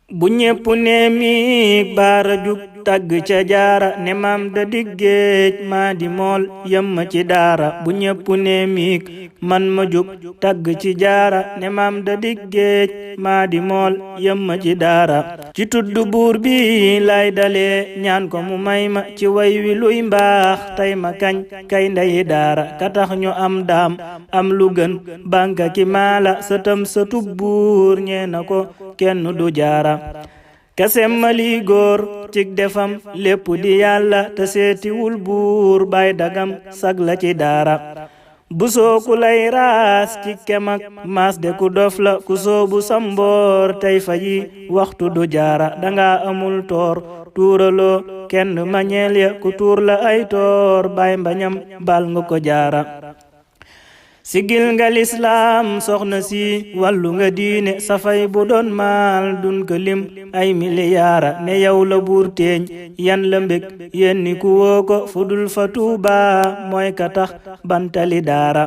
bu ñépp ne mi baara jug tagg ca jaara ne maam da diggeej maa di mool yemma ci daara bu ñépp ne miig man ma jug tagg ci jaara ne maam da diggeej maa di mool yemma ci daara ci tudd buur bi lay dalee ñaan ko mu may ma ci way wi luy mbaax tey ma kañ kay ndeyi daara ka tax ñu am daam am lu gën banka ki maala sëtam sëtub buur ñee na ko kenn du jaara kasem mali góor cig defam lépp di yàlla te seetiwul buur bay dagam sag la ci daara bu sooku lay raas ci kemak maas de ku dof la ku soobu samboor tey faji waxtu du jaara danga amul toor tuuraloo kenn mañeel ya ku tuur la ay toor bay mbañam bal nga ko jaara sigil nga lislaam soxna si wàllu nga diine safay bu doon maal dun ko lim ay miliyaara ne yow la buur teeñ yan la mbég yenni ku woo ko fudul fa Tuuba mooy ka tax bantali daara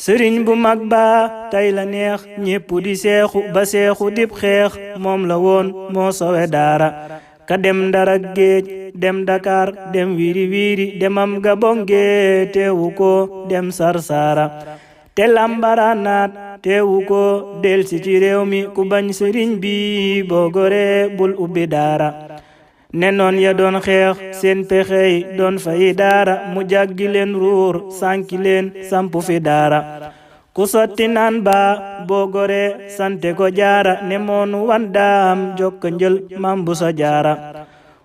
sëriñ bu mag ba tey la neex ñépp di seexu ba seexu dib xeex moom la woon moo sowe daara ka dem Ndar géej dem Dakar dem wiiri wiiri demam Gabon géej teewu ko dem Sarsara te lambaranaat teewu ko delsi ci réew mi ku bañ sëriñ bi boo goree bul ubbi daara ne noon ya doon xeex seen pexey doon fayi daara mu jàggi leen ruur sànki leen sampu fi daara ku sotti naan ba boo goree sante ko jaara ne moonu wandaam jokka njël mambu sa jaara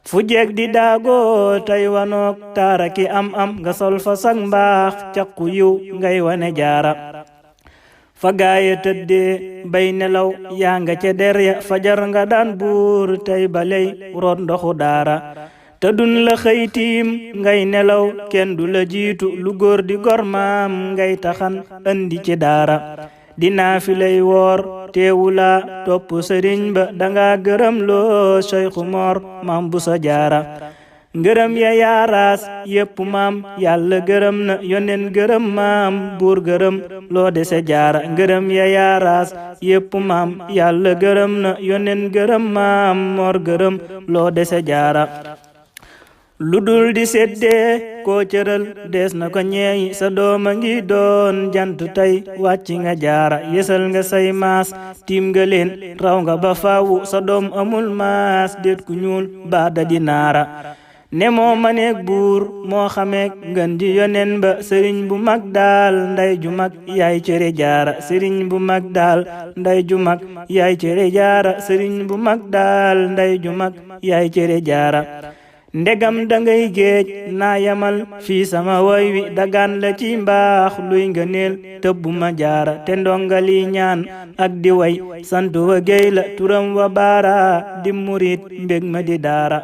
fu jeeg di daagoo tey wanook taara ki am nga sol fa sag mbaax caqu yiw ngay wane jaara fa gaaye tëddee bay nelaw yaa nga ca der ya fajar nga daan buur tey baley root ndoxu daara te dun la xëytiim ngay nelaw kenn du la jiitu lu góor di gormaam ngay taxan andi ci daara dinaa fi lay woor teewula topp sëriñ ba danga gërëm loo Seexu Moor maam bu sa jaara ngërëm ya yaaraas yépp maam yàlla gërëm na yonen gërëm maam buur gërëm loo dese jaara ngërëm ya yaaraas yépp maam yàlla gërëm na yonen gërëm maam moor gërëm loo dese jaara lu dul di seddee koo cëral dees na ko ñeeyi sa dooma ngi doon jant tey wàcc nga jaara yësal nga say maas tiim nga leen raw nga ba faawu sa doom amul maas déet ku ñuul baada di naara ne moo maneeg buur moo xameek ngën di yonen ba sëriñ bu mag daal nday ju mag yaay cere jaara sëriñ bu mag daal nday ju mag yaay cere jaara sëriñ bu mag daal nday ju mag yaay cere jaara ndegam dangay géej naa yamal fii sama woy wi dagaan la ci mbaax luy ngëneel tëbbu ma jaara te ndongali ñaan ak di way sant wa géy la turam wa baara di murit mbég ma di daara